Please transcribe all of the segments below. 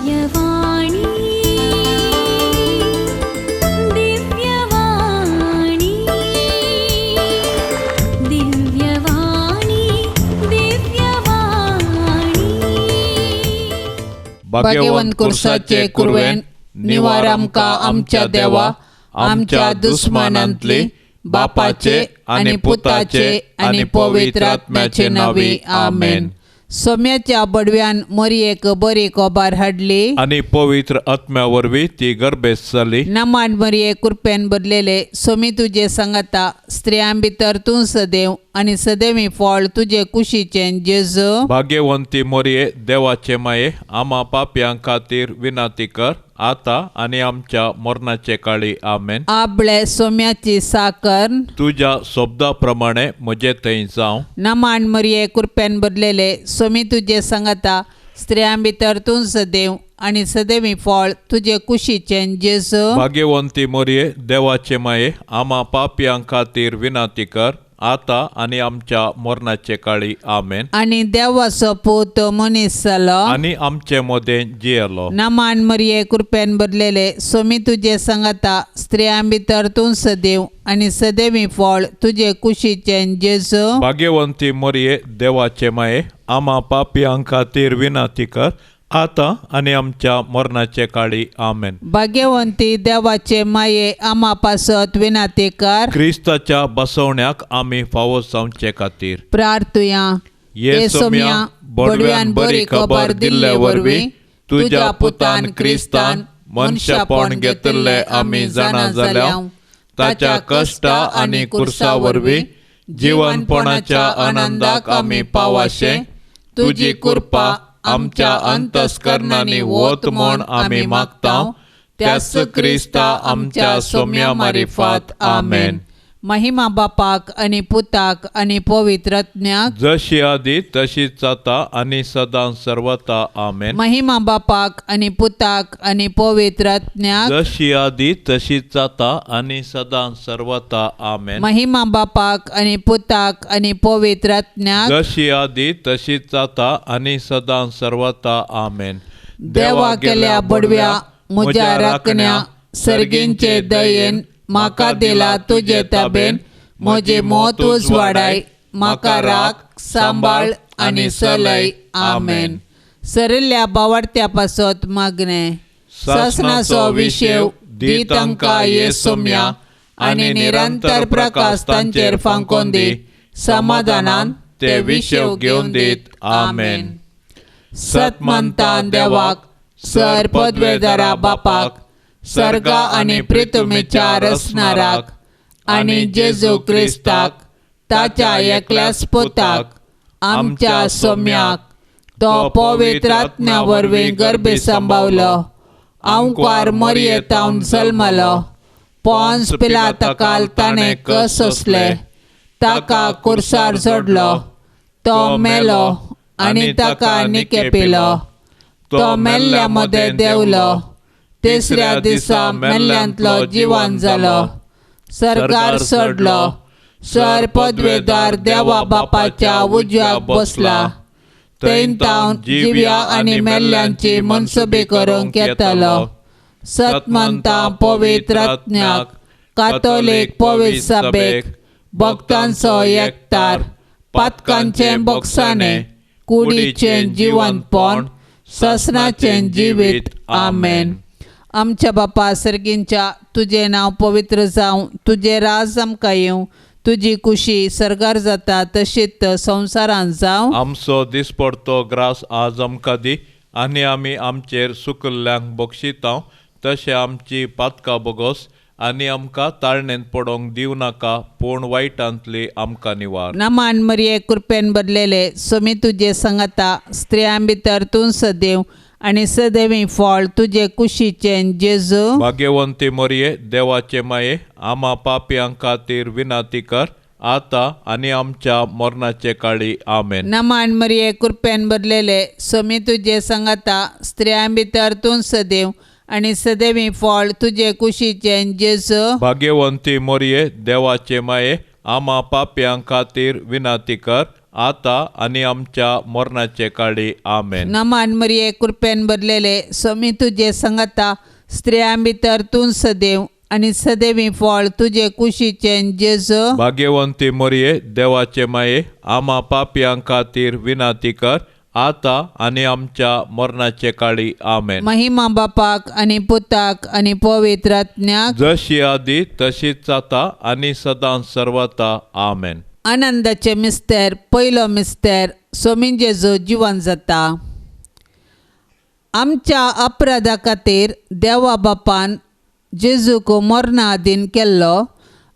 दिव्यवाणी दिव्यवाणी दिव्यवाणी दिव्यवाणी. भाग्यवंत कुर्साचे कुरवेन निवार आमकां आमच्या देवा, आमच्या दुस्मानांतली, बापाचे आनी पुताचे आनी पवित्र आत्म्याचे नांवी, आमेन. सोम्याच्या बडव्यान मोरयेक बरी कोबार हाडली आनी पवित्र आत्म्या वरवीं ती गर्भेस्त जाली. नमान मरये, कृपेन भरलेले, सोमी तुजे सांगाता, स्त्रियां भितर तूं सदैव आनी सदैवी फळ तुजे कुशीचें जेजू. भाग्यवंती मोरये, देवाचे माये, आमा पापयां खातीर विनंती कर, आतां आनी आमच्या मरणाचे काळी, आमेन. आबळे सोम्याची साकर तुज्या शब्दा प्रमाणे म्हजे थंय जावं. नमान मरये, कृपेन भरलेले, सोमी तुजे सांगाता, स्त्रियां भितर तूं सदैव आनी सदैवी फळ तुजे कुशीचें जेजू. भाग्यवंती मोरये, देवाचे माये, आमा पापयां खातीर विनंती कर, आतां आनी आमच्या मरणाचे काळी, आमेन. आनी देवाचो पूत मनीस जालो आनी आमचे मदें जियेलो. नमान मरये, कृपेन भरलेले, सोमी तुजे सांगाता, स्त्रियां भितर तूं सदैव आनी सदैवी फळ तुजे कुशीचें जेजू. भाग्यवंती मोरये, देवाचे माये, आमा पापयां खातीर विनंती कर, आतां आनी आमच्या मरणाचे काळी, आमेन. भाग्यवंती देवाचे माये, आमा पासत विनंती कर. क्रिस्ताच्या बसवण्याक आमी फावो जावचे खातीर प्रार्थुया. ये सोम्या, बडव्यान बरी खबर दिल्ले वरवीं तुज्या पुतान क्रिस्तान मनशापण घेतिल्ले आमी जाणा जाल्या. ताच्या कश्टा आनी कुर्सा वरवीं जिवनपणाच्या आनंदाक आमी पावाशे तुजी कृपा आमच्या अंतस्करणांनी वत म्हूण आमी मागता, त्याच क्रिस्ता आमच्या सोम्या मारिफात, आमेन. महिमा बापाक आनी पुताक आनी पवित्र आत्म्याक, जशी आदी तशीच जाता आनी सदां सर्वता, आमेन. महिमा बापाक आनी पुताक आनी पवित्र आत्म्याक, जशी आदी तशीच जाता आनी सदां सर्वता, आमेन. महिमा बापाक आनी पुताक आनी पवित्र आत्म्याक, जशी आदी तशीच जाता आनी सदां सर्वता, आमेन. देवा केल्या बडव्या म्हज्या राखण्या, सर्गींचे दयेन म्हाका दिला तुजे ताबेन, म्हजी मौत उजवाडाय, म्हाका राख सांबाळ आनी सलय, आमेन. सरिल्ल्या बावडत्या पासत मागणें. सासणाचो विशेव दी तांकां ये सोम्या, आनी निरंतर प्रकाश तांचेर फांकोन दी, समाधानान ते विशेव घेवन दीत, आमेन. सतमंता देवाक, सर पदवेदारा बापाक, सर्गा आनी प्रितुमेच्या रचणाराक, आनी जेजू क्रिस्ताक ताच्या एकल्याच पुताक, आमच्या सोम्याक, तो पवित्र आत्म्या वरवीं गर्भे सांबावलो, आंकवार मोरयेतावन जल्मलो, पोन्स पिलाताकाल ताणें कस सोंसले, ताका कुर्सार जोडलो, तो मेलो आनी ताका निकेपिलो, तो मेल्ल्या मदें देंवलो, तिसऱ्या दिसा मेल्ल्यांतलो जिवन जालो, सर्गार चडलो, सर पदवेदार देवा बापाच्या उजव्याक बसला, थंय तावन जिव्या आनी मेल्ल्यांची मनसुबी करूंक येतालो. सतमंता पवित्र आत्म्याक, कातोलीक पवित्र सभेक, भक्तांचो एकतार, पातकांचें बक्षाणें, कुडीचें जिवनपण, ससनाचें जिवीत, आमेन. आमच्या बापा सर्गींच्या, तुजें नांव पवित्र जावं, तुजें राज आमकां येवं, तुजी कुशी सर्गार जाता तशीच संवसारांत जावं. आमचो दिसपडतो ग्रास आज आमकां दी, आनी आमी आमचेर सुकल्ल्यांक बक्षिता तशें आमची पातकां बोगोस, आनी आमकां ताळणेंत पडोवंक दिवं नाका, पूण वायटांतली आमकां निवार. नमान मरये, कृपेन भरलेले, सोमी तुजे सांगाता, स्त्रियां भितर तूं सदैव आनी सदैवी फळ तुजे कुशीचें जेजू. भाग्यवंती मोरये, देवाचे माये, आमा पापयां खातीर विनंती कर, आतां आनी आमच्या मरणाचे काळी, आमेन. नमान मरये, कृपेन भरलेले, सोमी तुजे सांगाता, स्त्रियां भितर तूं सदैव आनी सदैवी फळ तुजे कुशीचें जेजू. भाग्यवंती मोरये, देवाचे माये, आमा पापयां खातीर विनंती कर, आतां आनी आमच्या मरणाचे काळी. आमेन. नमान मरिये, कृपेन भरलेले, स्वामी तुजे संगता, स्त्रियां भितर तूं सदैव आनी सदैवी फळ तुजे कुशीचें जेजू. भाग्यवंती मरिये, देवाचे माये, आमा पापयां खातीर विनंती कर, आतां आनी आमच्या मरणाचे काळी. आमेन. महिमा बापाक आनी पुताक आनी पवित्र आत्म्याक, जशी आदी तशीच आतां आनी सदां सर्वता. आमेन. आनंदाचे मिस्तेर. पयलो मिस्तेर, स्वामी जेजू जिवन जाता. आमच्या अपराधा खातीर देवा बापान जेजूक मरणा आदीन केल्लो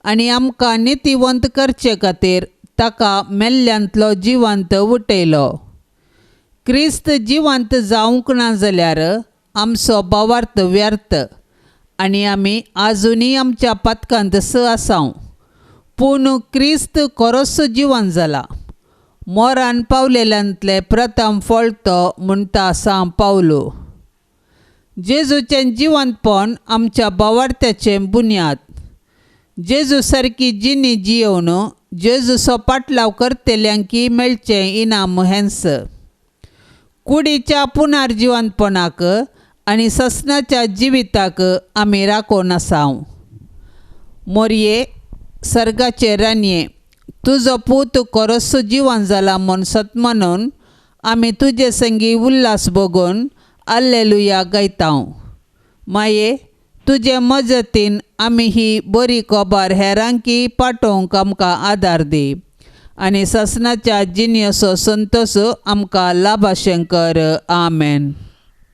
आनी आमकां नितीवंत करचे खातीर ताका मेल्ल्यांतलो जिवंत उठयलो. क्रिस्त जिवंत जावंक ना जाल्यार आमचो भावार्थ व्यर्थ आनी आमी आजुनूय आमच्या पातकांत स आसाव. पूण क्रिस्त खरोच जिवन जाला, मोरान पावलेल्यांतलें प्रथम फळ तो म्हणटा सांव पावलो. जेजूचें जिवंतपण आमच्या भावार्थ्याचें बुन्याद. जेजू सारकी जिणी जियोवन जेजूचो पाटलाव करतल्यांकी मेळचें इनाम हेंच. कुडीच्या पुनर्जिवंतपणाक आनी ससनाच्या जिविताक आमी राखून आसाव. मोरये, सर्गाचे रानये, तुजो पूत खरोच जिवन जाला म्हूण सत मानून आमी तुजे संगी उल्हास भोगून आल्लेलुया गायतांव. माये, तुजे मजतीन आमी ही बरी खबर हेरांकी पाठोवंक आमकां आदार दी आनी ससनाच्या जिणेचो संतोश आमकां लाभाशें कर. आमेन.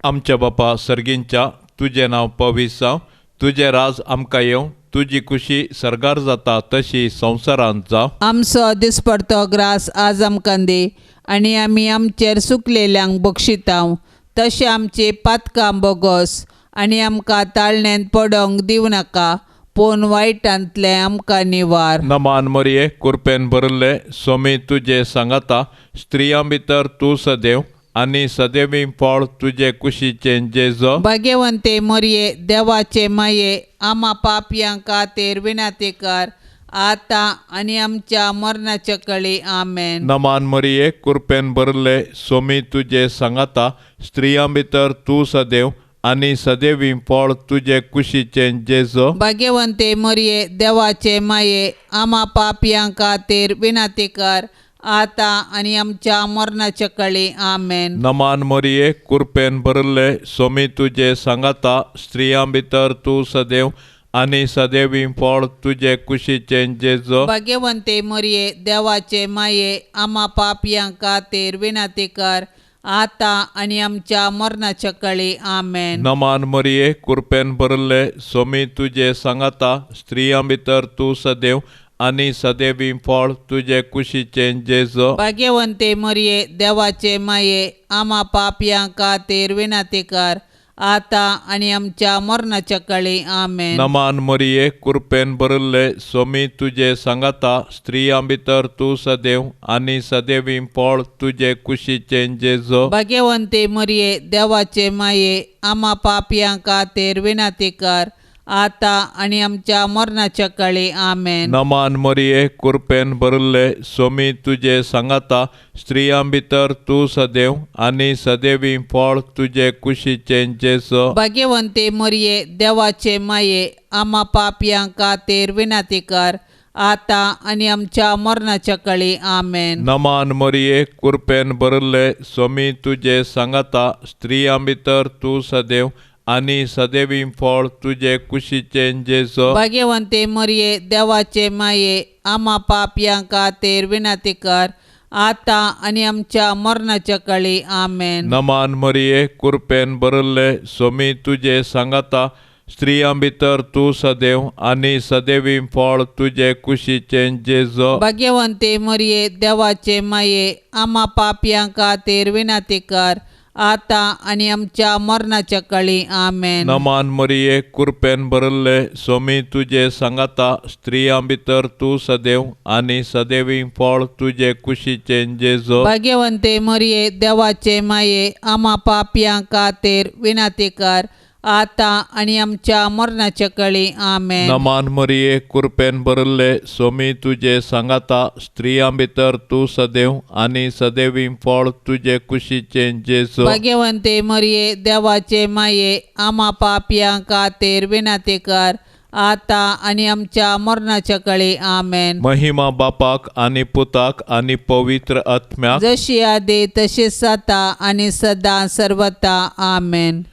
आमच्या बापा सर्गींच्या, तुजें नांव पवित्र जावं, तुजें राज आमकां येवं, तुजी खुशी सर्गार जाता तशी संवसारांत जावं. आमचो दिसपडतो ग्रास आज आमकां दी आनी आमी आमचेर सुकलेल्यांक बक्षितांव तशें आमची पातकां बोगोस आनी आमकां ताळण्यांत पडोंक दिवं नाका, पूण वायटांतलें आमकां निवार. नमान मरिये, कृपेन भरिल्ले, स्वामी तुजे सांगाता, स्त्रियां भितर तूं सदैव आनी सदैवी फळ तुजे कुशीचें जेजू. भाग्यवंते मरिये, देवाचे माये, आमा पापयां खातीर विनंती कर, आतां आनी आमच्या मरणाच्या कळी. आमेन. नमान मरिये, कृपेन भरिल्ले, स्वामी तुजे सांगाता, स्त्रियां भितर तूं सदैव आनी सदैवी फळ तुजे कुशीचें जेजू. भाग्यवंते मरिये, देवाचे माये, आमा पापयां खातीर विनंती कर, आतां आनी आमच्या मरणाच्या कळी. आमेन. नमान मरिये, कृपेन भरिल्ले, स्वामी तुजे सांगाता, स्त्रियां भितर तूं सदैव आनी सदैवी फळ तुजे कुशीचें जेजू. भाग्यवंते मरिये, देवाचे माये, आमा पापयां खातीर विनंती कर, आतां आनी आमच्या मरणाच्या कळी. आमेन. नमान मरिये, कृपेन भरिल्ले, स्वामी तुजे सांगाता, स्त्रियां भितर तूं सदैव आनी सदैवी फळ तुजे कुशीचें जेजू. भाग्यवंते मरिये, देवाचे माये, आमा पापयां खातीर विनंती कर, आतां आनी आमच्या मरणाच्या कळी. आमेन. नमान मरिये, कृपेन भरिल्ले, स्वामी तुजे सांगाता, स्त्रियां भितर तूं सदैव आनी सदैवी फळ तुजे कुशीचें जेजू. भाग्यवंते मरिये, देवाचे माये, आमा पापयां खातीर विनंती कर, आतां आनी आमच्या मरणाच्या कळी. आमेन. नमान मरिये, कृपेन भरिल्ले, स्वामी तुजे सांगाता, स्त्रियां भितर तूं सदैव आनी सदैवी फळ तुजे कुशीचें जेजू. भाग्यवंते मरिये, देवाचे माये, आमा पापयां खातीर विनंती कर, आतां आनी आमच्या मरणाच्या कळी. आमेन. नमान मरिये, कृपेन भरिल्ले, स्वामी तुजे सांगाता, स्त्रियां भितर तूं सदैव आनी सदैवी फळ तुजे कुशीचें जेजू. भाग्यवंते मरिये, देवाचे माये, आमा पापयां खातीर विनंती कर, आतां आनी आमच्या मरणाच्या कळी. आमेन. नमान मरिये, कृपेन भरिल्ले, स्वामी तुजे सांगाता, स्त्रियां भितर तूं सदैव आनी सदैवी फळ तुजे कुशीचें जेजू. भाग्यवंते मरिये, देवाचे माये, आमा पापयां खातीर विनंती कर, आतां आनी आमच्या मरणाच्या कळी. आमेन. नमान मरिये, कृपेन भरिल्ले, स्वामी तुजे सांगाता, स्त्रियां भितर तूं सदैव आनी सदैवी फळ तुजे कुशीचें जेजू. भाग्यवंते मरिये, देवाचे माये, आमा पापयां खातीर विनंती कर, आतां आनी आमच्या मरणाच्या कळी. आमेन. नमान मरिये, कृपेन भरिल्ले, सोमी तुजे सांगाता, स्त्रियां भितर तूं सदैव आनी सदैवी फळ तुजे कुशीचें जेजू. भाग्यवंते मरिये, देवाचे माये, आमा पापयां खातीर विनंती कर, आतां आनी आमच्या मरणाच्या कळी. आमेन. महिमा बापाक आनी पुताक आनी पवित्र आत्म्याक, जशी आदी तशी जाता आनी सदां सर्वता. आमेन.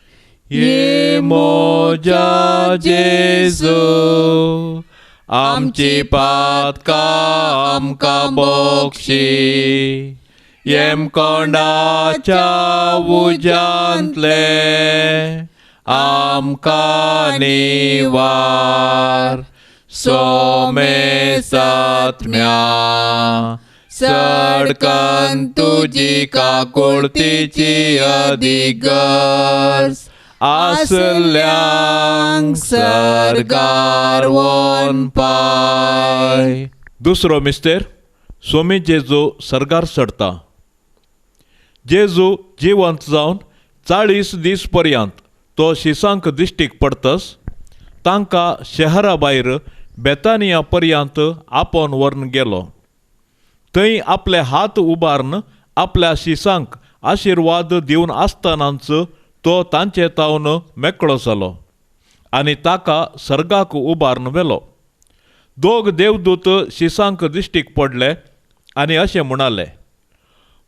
ये मोजा जेजू, आमची पातकां आमकां बक्षी, येमकोंडाच्या उज्यांतले आमकां निवार, सोमेसात्म्या सडकन तुजी काकुळतीची अधिगर्ज आसल्यांक सर्गार वोन पाय. दुसरो मिस्तेर, सोमी जेजू सर्गार चडता. जेजू जिवंत जावन 40 दीस पर्यंत तो शिसांक दिश्टीक पडतस तांकां शहरा भायर बेतानिया पर्यंत आपोवन व्हरून गेलो. थंय आपले हात उबारून आपल्या शिसांक आशिर्वाद दिवन आसतनाच तो तांचे तावन मेकळो जालो आनी ताका सर्गाक उबारून व्हेलो. दोग देवदूत शिसांक दिश्टीक पडले आनी अशें म्हणाले,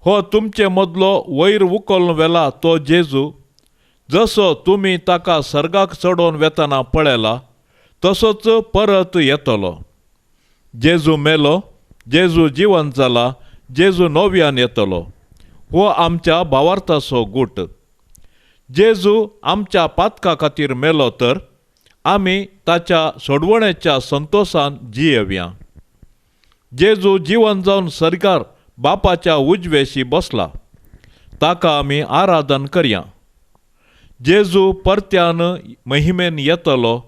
हो तुमचे मदलो वयर उखलून व्हेला तो जेजू, जसो तुमी ताका सर्गाक चडोवन वेतना पळयला तसोच परत येतलो. जेजू मेलो, जेजू जिवंत जाला, जेजू नव्यान येतलो. हो आमच्या भावार्थाचो गूट. जेजू आमच्या पातका खातीर मेलो तर आमी ताच्या सोडवणेच्या संतोशान जियेवया. जेजू जिवन जावन सरकार बापाच्या उजवेशी बसला, ताका आमी आराधन करया. जेजू परत्यान महिमेन येतलो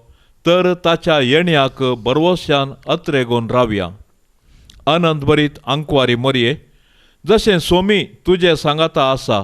तर ताच्या येण्याक बरवश्यान अत्रेगून रावया. आनंद भरीत आंकवारी मरये, जशें सोमी तुजे सांगाता आसा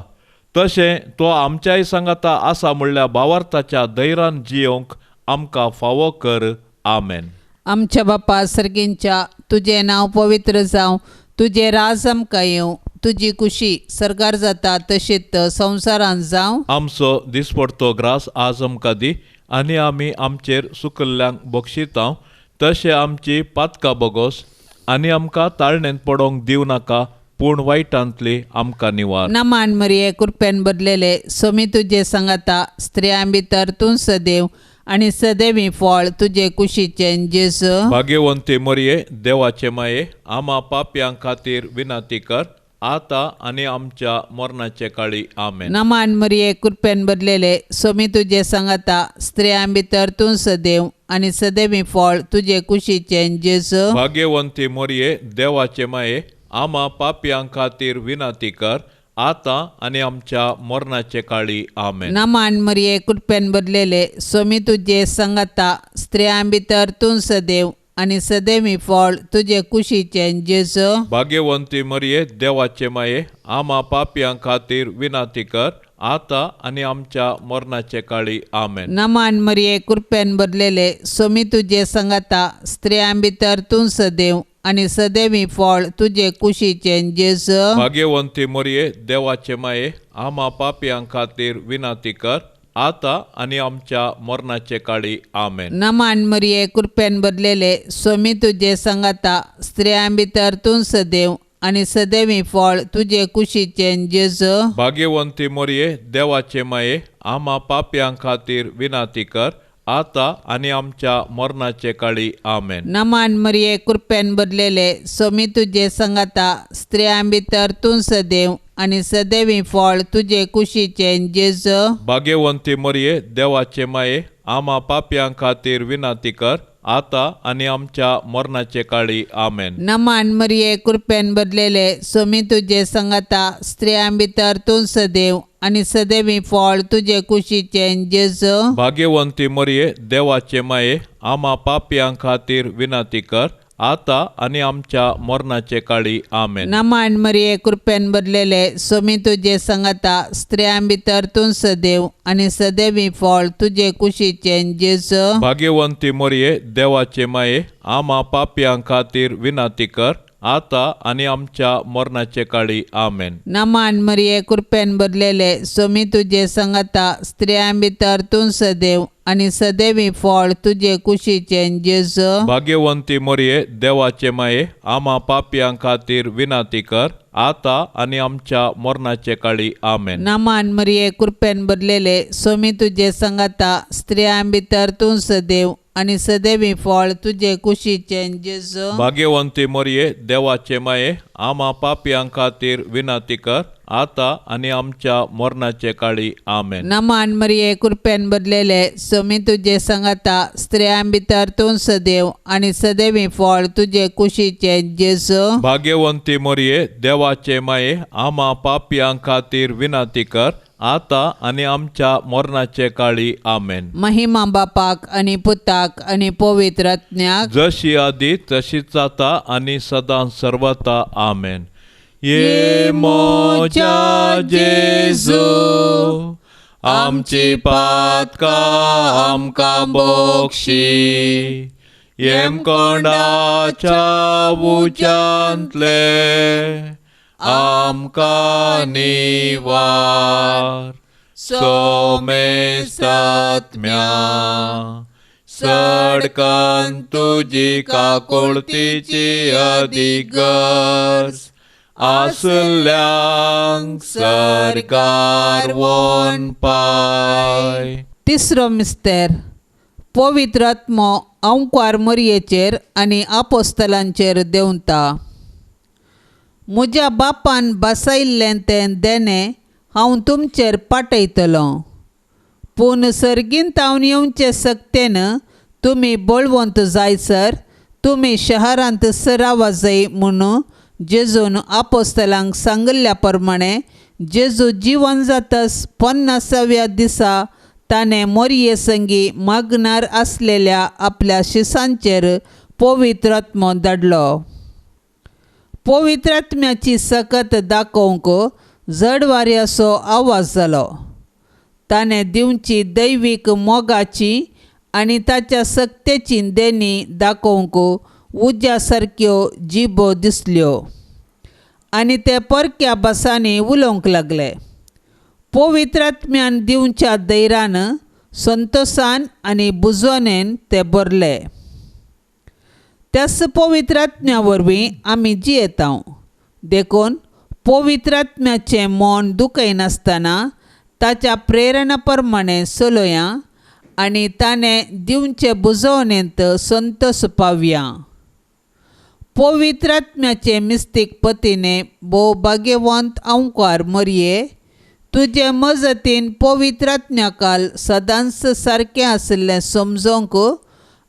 तशें तो आमच्याय सांगाता आसा म्हणल्या भावार्थाच्या धैर्यान जियोवंक आमकां फावो कर. आमेन. आमच्या बापा सर्गींच्या, तुजें नांव पवित्र जावं, तुजें राज आमकां येवं, तुजी कुशी सर्गार जाता तशीच संवसारांत जावं. आमचो दिसपडतो ग्रास आज आमकां दी आनी आमी आमचेर सुकल्ल्यांक बक्षितांव तशें आमची पातकां बोगोस आनी आमकां ताळणेंत पडोवंक दिवं नाका, पूण वायटांतली आमकां निवार. नमान मरिये, कृपेन भरलेले, सोमी तुजे सांगाता, स्त्रियां भितर तूं सदैव आनी सदैवी फळ तुजे कुशीचें जेजू. भाग्यवंती मरिये, देवाचे माये, आमा पापयां खातीर विनंती कर, आतां आनी आमच्या मरणाचे काळी. आमेन. नमान मरिये, कृपेन भरलेले, सोमी तुजे सांगाता, स्त्रियां भितर तूं सदैव आनी सदैवी फळ तुजे कुशीचें जेजू. भाग्यवंती मरिये, देवाचे माये, आमा पापयां खातीर विनंती कर, आतां आनी आमच्या मरणाचे काळी. आमेन. नमान मरिये, कृपेन भरलेले, सोमी तुजे सांगाता, स्त्रियां भितर तूं सदैव आनी सदैवी फळ तुजे कुशीचें जेजू. भाग्यवंती मरिये, देवाचे माये, आमा पापयां खातीर विनंती कर, आतां आनी आमच्या मरणाचे काळी. आमेन. नमान मरिये, कृपेन भरलेले, सोमी तुजे सांगाता, स्त्रियां भितर तूं सदैव आनी सदैवी फळ तुजे कुशीचें जेजू. भाग्यवंती मरिये, देवाचे माये, आमा पापयां खातीर विनंती कर, आतां आनी आमच्या मरणाचे काळी. आमेन. नमान मरिये, कृपेन भरलेले, सोमी तुजे सांगाता, स्त्रियां भितर तूं सदैव आनी सदैवी फळ तुजे कुशीचें जेजू. भाग्यवंती मरिये, देवाचे माये, आमा पापयां खातीर विनंती कर, आतां आनी आमच्या मरणाचे काळी. आमेन. नमान मरिये, कृपेन भरलेले, सोमी तुजे सांगाता, स्त्रियां भितर तूं सदैव आनी सदैवी फळ तुजे कुशीचें जेजू. भाग्यवंती मरिये, देवाचे माये, आमा पापयां खातीर विनंती कर, आतां आनी आमच्या मरणाचे काळी. आमेन. नमान मरिये, कृपेन भरलेले, सोमी तुजे सांगाता, स्त्रियां भितर तूं सदैव आनी सदैवी फळ तुजे कुशीचें जेजू. भाग्यवंती मरिये, देवाचे माये, आमा पापयां खातीर विनंती कर, आता आनी आमच्या मरणाचे काळी. आमेन. नमान मरिये, कृपेन भरलेले, सोमी तुजे संगता, स्त्रियां भितर तूं सदैव आनी सदैवी फळ तुजे कुशीचें जेजू. भाग्यवंती मरिये, देवाचे माये, आमा पापयां खातीर विनंती कर, आता आनी आमच्या मरणाचे काळी. आमेन. नमान मरिये, कृपेन भरलेले, सोमी तुजे संगता, स्त्रियां भितर तूं सदैव आनी सदैवी फळ तुजे कुशीचें जेजू. भाग्यवंती मरिये, देवाचे माये, आमा पापयां खातीर विनंती कर, आता आनी आमच्या मरणाचे काळी. आमेन. नमान मरिये, कृपेन भरलेले, सोमी तुजे संगता, स्त्रियां भितर तूं सदैव आनी सदैवी फळ तुजे कुशीचें जेजू. भाग्यवंती मरिये, देवाचे माये, आमा पापयां खातीर विनंती कर, आता आनी आमच्या मरणाचे काळी. आमेन. नमान मरिये, कृपेन भरलेले, सोमी तुजे संगता, स्त्रियां भितर तूं सदैव आनी सदैवी फळ तुजे कुशीचें जेजू. भाग्यवंती मरिये, देवाचे माये, आमा पापयां खातीर विनंती कर, आता आनी आमच्या मरणाचे काळी. आमेन. महिमा बापाक आनी पुताक आनी पवित्र आत्म्याक, जशी आदी तशीच जाता आनी सदां सर्वता. आमेन. ये मोजा जेजू, आमची पातकां आमकां बक्षी, येमकोंडाच्या उज्यांतले आमकां निवार, सोमेसात्म्या सडकन तुजी काकुळतीची अदीक गरज आसल्यांक सरकार वन पाय. तिसरो मिस्तेर, पवित्र आत्मो अंकवार मरयेचेर आनी आपोस्तलांचेर देंवता. म्हज्या बापान बसयल्लें तें देणें हांव तुमचेर पाठयतलो, पूण सर्गींत हांव येवचे सक्तेन तुमी बळवंत जायसर तुमी शहरांत सरावा जाय म्हणून जेजून आपोस्तलांक सांगिल्ल्या प्रमाणे जेजू जिवन जातस 50व्या दिसा ताणें मोरये संगी मागणार आसलेल्या आपल्या शिसांचेर पवित्र आत्मो धाडलो. पवित्र आत्म्याची सकत दाखोवंक जड वाऱ्याचो आवाज जालो. ताणें दिवची दैवीक मोगाची आनी ताच्या सक्तेची देणी दाखोवंक उज्या सारक्यो जिबो दिसल्यो आनी ते परक्या भासांनी उलोवंक लागले. पवित्र आत्म्यान दिवच्या धैर्यान, संतोसान आनी बुजवणेन ते भरले. त्याच पवित्र आत्म्या वरवीं आमी जियेता. देखून पवित्र आत्म्याचें मन दुखयनासतना ताच्या प्रेरणा प्रमाणे चलया आनी ताणें दिवचे बुजवणेंत संतोस पावया. पवित्र आत्म्याचे मिस्तीक पतीने भोव भाग्यवंत अंकार मरये, तुजे मजतीन पवित्र आत्म्याकाल सदांच सारकें आशिल्लें समजोंक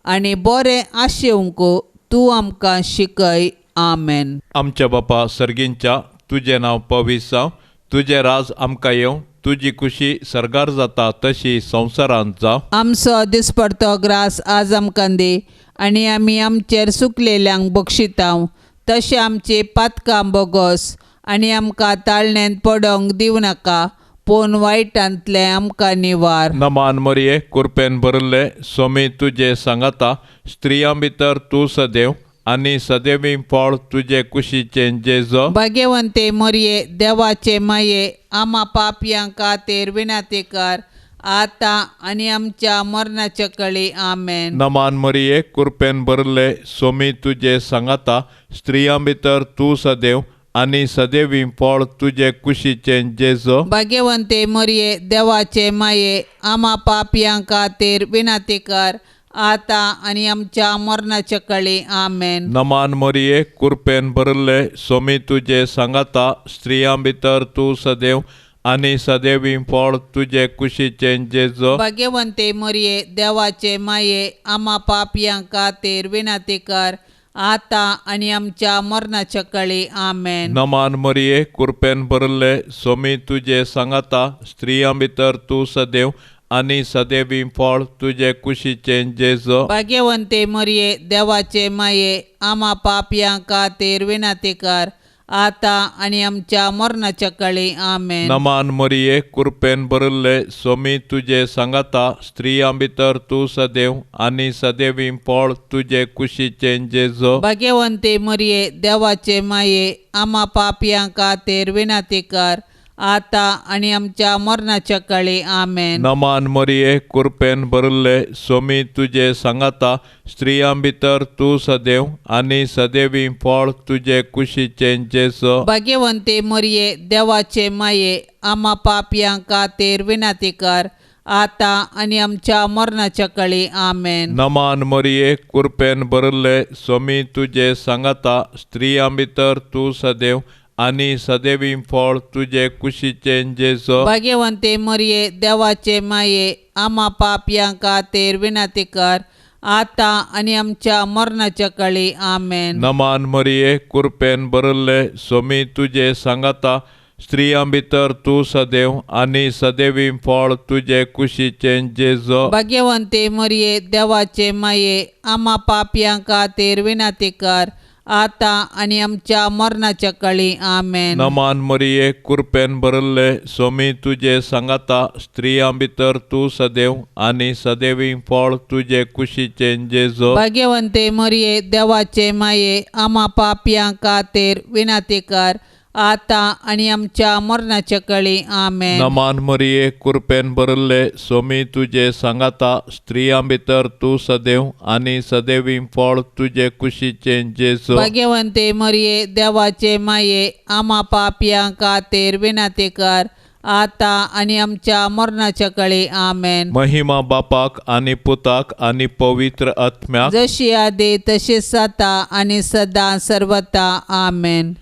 आनी बरें आशेवंक तूं आमकां शिकय. आमेन. आमच्या बापा सर्गींच्या, तुजें नांव पवित्र जावं, तुजें राज आमकां येवं, तुजी खुशी सर्गार जाता तशी संवसारांत जावं. आमचो दिसपडतो ग्रास आज आमकां दी आनी आमी आमचेर सुकलेल्यांक बक्षितां तशें आमची पातकां बोगस आनी आमकां ताळणेंत पडोंक दिवं नाका, पूण वायटांतलें आमकां निवार. नमान मरिये, कुरपेन भरिल्ले, सोमी तुजे सांगाता, स्त्रियां भितर तूं सदैव आनी सदैवी फळ तुजे कुशीचें जेजो. भाग्यवंते मरिये, देवाचे माये, आमा पापयां खातीर विनंती कर, आतां आनी आमच्या मरणाच्या कळी. आमेन. नमान मरिये, कुरपेन भरिल्ले, सोमी तुजे सांगाता, स्त्रियां भितर तूं सदैव आनी सदैवी फळ तुजे कुशीचें जेजो. भाग्यवंते मरिये, देवाचे माये, आमा पापयां खातीर विनंती कर, आतां आनी आमच्या मरणाच्या कळी. आमेन. नमान मरिये, कुरपेन भरिल्ले, सोमी तुजे सांगाता, स्त्रियां भितर तूं सदैव आनी सदैवी फळ तुजे कुशीचें जेजो. भाग्यवंते मरिये, देवाचे माये, आमा पापयां खातीर विनंती कर, आतां आनी आमच्या मरणाच्या कळी. आमेन. नमान मरिये, कुरपेन भरिल्ले, सोमी तुजे सांगाता, स्त्रियां भितर तूं सदैव आनी सदैवी फळ तुजे कुशीचें जेजो. भाग्यवंते मरिये देवाचे माये, आमा पापयां खातीर विनंती कर, आतां आनी आमच्या मरणाच्या काळी. आमेन. नमान मरिये, कृपेन भरिल्ले, स्वामी तुजे सांगाता, स्त्रियां भितर तूं सदैव आनी सदैवी फळ तुजे कुशीचें जेजो. भाग्यवंते मरिये देवाचे माये, आमा पापयां खातीर विनंती कर, आतां आनी आमच्या मरणाच्या काळी. आमेन. नमान मरिये, कृपेन भरिल्ले, स्वामी तुजे सांगाता, स्त्रियां भितर तूं सदैव आनी सदैवी फळ तुजे कुशीचें जेजो. भाग्यवंते मरिये देवाचे माये, आमा पापयां खातीर विनंती कर, आतां आनी आमच्या मरणाच्या काळी. आमेन. नमान मरिये, कृपेन भरिल्ले, स्वामी तुजे सांगाता, स्त्रियां भितर तूं सदैव आनी सदैवी फळ तुजे कुशीचें जेजो. भाग्यवंते मरिये देवाचे माये, आमा पापयां खातीर विनंती कर, आतां आनी आमच्या मरणाच्या काळी. आमेन. नमान मरिये, कृपेन भरिल्ले, स्वामी तुजे सांगाता, स्त्रियां भितर तूं सदैव आनी सदैवी फळ तुजे कुशीचें जेजो. भाग्यवंते मरिये देवाचे माये, आमा पापयां खातीर विनंती कर, आतां आनी आमच्या मरणाच्या काळी. आमेन. नमान मरिये, कृपेन भरिल्ले, स्वामी तुजे सांगाता, स्त्रियां भितर तूं सदैव आनी सदैवी फळ तुजे कुशीचें जेजो. भाग्यवंते मरिये देवाचे माये, आमा पापयां खातीर विनंती कर, आतां आनी आमच्या मरणाच्या काळी. आमेन. नमान मरिये, कृपेन भरिल्ले, स्वामी तुजे सांगाता, स्त्रियां भितर तूं सदैव आनी सदैवी फळ तुजे कुशीचें जेजो. भाग्यवंते मरिये देवाचे माये, आमा पापयां खातीर विनंती कर, आतां आनी आमच्या मरणाच्या काळी. आमेन. महिमा बापाक आनी पुताक आनी पवित्र आत्म्याक, जशी आदी तशीच आतां आनी सदां सर्वता. आमेन.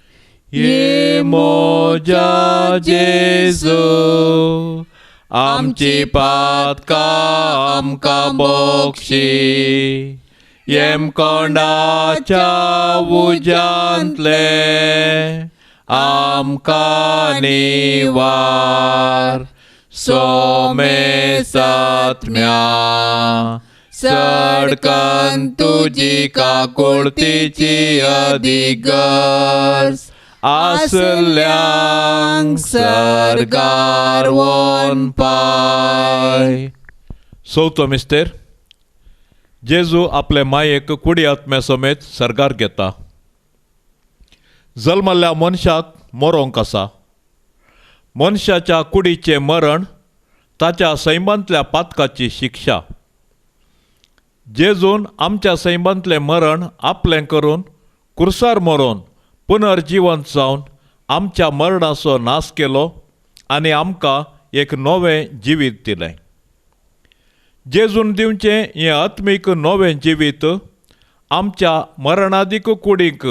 ये मोजा जेजू, आमची पातकां आमकां बक्षी, येमकोंडाच्या उज्यांतले आमकां निवार, सोमे सात्म्या सडकन तुजी काकुळतीची अधिगर्ज आसल्यांक सर्गार वोन पाय. चवथो मिस्तेर, जेजू आपले मायेक कुडी आत्म्या समेत सर्गार घेता. जल्मल्ल्या मनशाक मरोंक आसा. मनशाच्या कुडीचें मरण ताच्या सैमांतल्या पातकाची शिक्षा. जेजून आमच्या सैमांतलें मरण आपलें करून कुर्सार मरोन पुनर्जिवंत जावन आमच्या मरणाचो नाश केलो आनी आमकां एक नवें जिवीत दिलें. जेजून दिवचें हें आत्मीक नवें जिवीत आमच्या मरणादीक कुडीक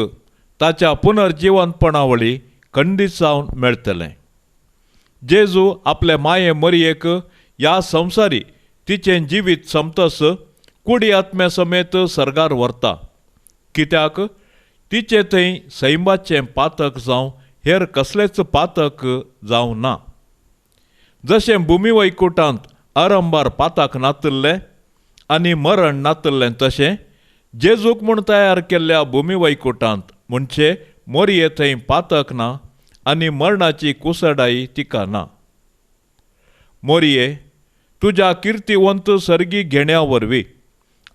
ताच्या पुनर्जिवंतपणा वळी खंडीत जावन मेळटलें. जेजू आपले माये मरयेक ह्या संवसारी तिचें जिवीत सोंपतस कुडी आत्म्या समेत सर्गार व्हरता, कित्याक तिचे थंय सैमाचें पातक जावं हेर कसलेंच पातक जावं ना. जशें भुमी वैकुटांत आरंभार पाताक नातिल्लें आनी मरण नातिल्लें, तशें जेजूक म्हूण तयार केल्ल्या भुमी वैकुटांत म्हणजे मोरये थंय पातक ना आनी मरणाची कुसडाई तिका ना. मोरये, तुज्या किर्तिवंत सर्गी घेण्या वरवीं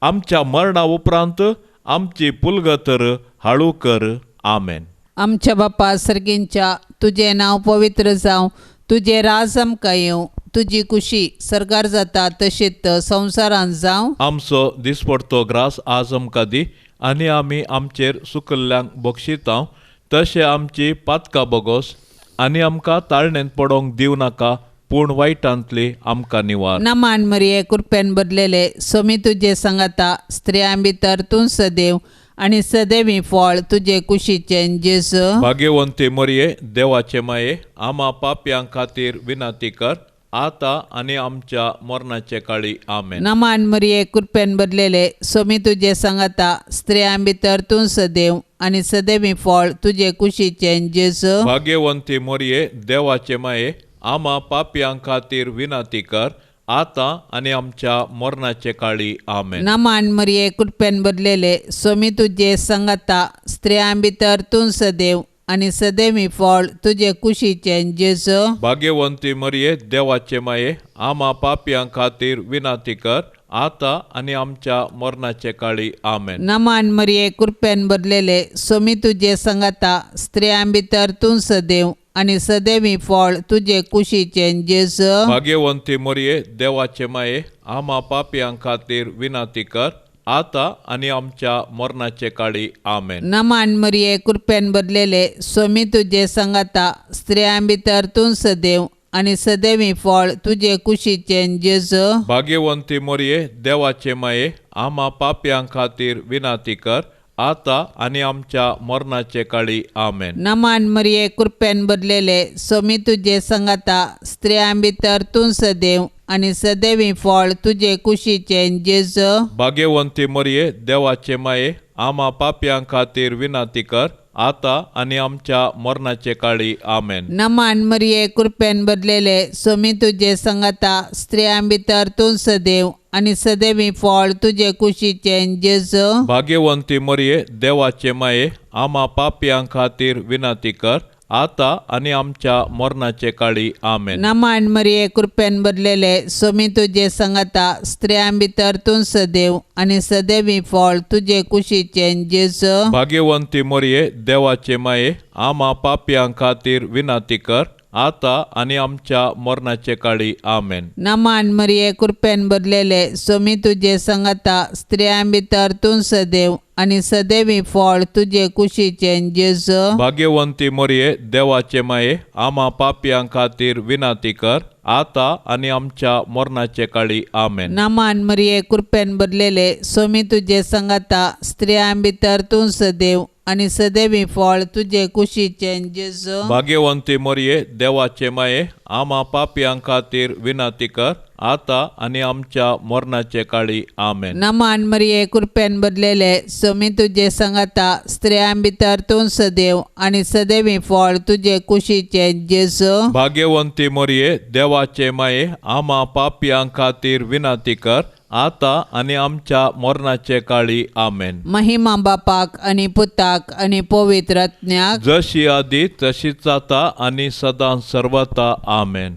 आमच्या मरणा उपरांत आमची पुलगतर हाळू कर. आमेन. आमच्या बापा सर्गींच्या, तुजें नांव पवित्र जावं, तुजें राज आमकां येवं, तुजी कुशी सर्गार जाता तशीच संवसारांत जावं. आमचो दिसपडतो ग्रास आज आमकां दी आनी आमी आमचेर सुकल्ल्यांक बक्षितांव तशें आमची पातकां बोगोस आनी आमकां ताळणेंत पडोंक दिवं नाका, पूण वायटांतली आमकां निवार. नमान मरिये, कृपेन भरलेले, स्वामी तुजे सांगाता, स्त्रियां भितर तूं सदैव आनी सदैवी फळ तुजे कुशीचें जेजू. भाग्यवंती मरिये, देवाचे माये, आमा पापयां खातीर विनंती कर, आतां आनी आमच्या मरणाचे काळी. आमेन. नमान मरिये, कृपेन भरलेले, स्वामी तुजे सांगाता, स्त्रियां भितर तूं सदैव आनी सदैवी फळ तुजे कुशीचें जेजू. भाग्यवंती मरिये, देवाचे माये, आमा पापयां खातीर विनंती कर, आतां आनी आमच्या मरणाचे काळी. आमेन. नमान मरिये, कृपेन भरलेले, सोमी तुजे संगता, स्त्रियां भितर तूं सदैव आनी सदैवी फळ तुजे कुशीचें जेजू. भाग्यवंती मरिये, देवाचे माये, आमा पापयां खातीर विनंती कर, आतां आनी आमच्या मरणाचे काळी. आमेन. नमान मरिये, कृपेन भरलेले, सोमी तुजे संगता, स्त्रियां भितर तूं सदैव आनी सदैवी फळ तुजे कुशीचें जेजू. भाग्यवंती मरिये, देवाचे माये, आमा पापयां खातीर विनंती कर, आतां आनी आमच्या मरणाचे काळी. आमेन. नमान मरिये, कृपेन भरलेले, सोमी तुजे संगता, स्त्रियां भितर तूं सदैव आनी सदैवी फळ तुजे कुशीचें जेजू. भाग्यवंती मरिये, देवाचे माये, आमा पापयां खातीर विनंती कर, आतां आनी आमच्या मरणाचे काळी. आमेन. नमान मरिये, कृपेन भरलेले, सोमी तुजे संगता, स्त्रियां भितर तूं सदैव आनी सदैवी फळ तुजे कुशीचें जेजू. भाग्यवंती मरिये, देवाचे माये, आमा पापयां खातीर विनंती कर, आतां आनी आमच्या मरणाचे काळी. आमेन. नमान मरिये, कृपेन भरलेले, सोमी तुजे संगता, स्त्रियां भितर तूं सदैव आनी सदैवी फळ तुजे कुशीचें जेजू. भाग्यवंती मरिये, देवाचे माये, आमा पापयां खातीर विनंती कर, आतां आनी आमच्या मरणाचे काळी. आमेन. नमान मरिये, कृपेन भरलेले, सोमी तुजे संगता, स्त्रियां भितर तूं सदैव आनी सदैवी फळ तुजे कुशीचें जेजू. भाग्यवंती मरिये, देवाचे माये, आमा पापयां खातीर विनंती कर, आतां आनी आमच्या मरणाचे काळी. आमेन. नमान मरिये, कृपेन भरलेले, सोमी तुजे संगता, स्त्रियां भितर तूं सदैव आनी सदैवी फळ तुजे कुशीचें जेजू. भाग्यवंती मरिये, देवाचे माये, आमा पापयां खातीर विनंती कर, आतां आनी आमच्या मरणाचे काळी. आमेन. नमान मरिये, कृपेन भरलेले, सोमी तुजे संगता, स्त्रियां भितर तूं सदैव आनी सदैवी फळ तुजे कुशीचें जेजू. भाग्यवंती मरिये, देवाचे माये, आमा पापयां खातीर विनंती कर, आतां आनी आमच्या मरणाचे काळी. आमेन. नमान मरिये, कृपेन भरलेले, सोमी तुजे संगता, स्त्रियां भितर तूं सदैव आनी सदैवी फळ तुजे कुशीचें जेजू. भाग्यवंती मरिये, देवाचे माये, आमा पापयां खातीर विनंती कर, आतां आनी आमच्या मरणाचे काळी. आमेन. महिमा बापाक आनी पुताक आनी पवित्र आत्म्याक, जशी आदी तशीच आतां आनी सदां सर्वता. आमेन.